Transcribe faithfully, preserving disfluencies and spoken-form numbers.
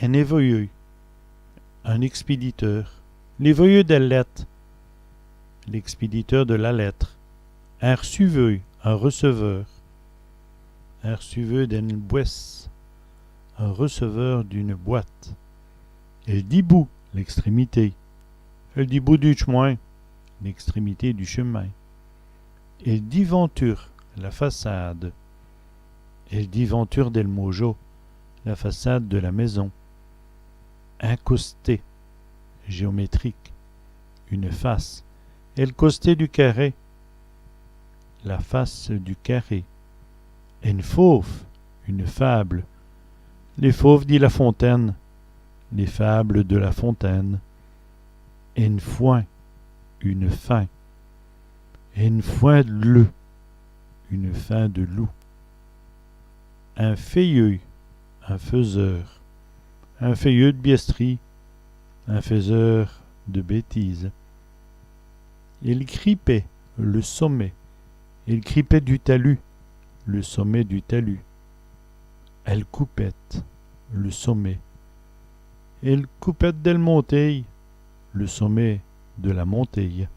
In èvoyeû, un expéditeur. L'èvoyeû dèl lète, l'expéditeur de la lettre. In r'çuveû, un receveur. In r'çuveû d'ène bwèsse, un receveur d'une boîte. Èl dibout, l'extrémité. Èl dibout du tch'min, l'extrémité du chemin. Èl divanture, la façade. Èl divanture dèl môjo, la façade de la maison. In costé, géométrique, une face. Èl costé du carè, la face du carré. Ène fauve, une fable. Lès fauves di La Fontaine, les fables de La Fontaine. Ène fwin, une faim. Ène fwin d' leûp, une faim de loup. In fèyeû, un faiseur. In fèyeû d' bièstrîyes, un faiseur de bêtises. Èl cripèt, le sommet. Èl cripèt du talu, le sommet du talus. Èl coupète, le sommet. Èl coupète dèl montéye, le sommet de la montée.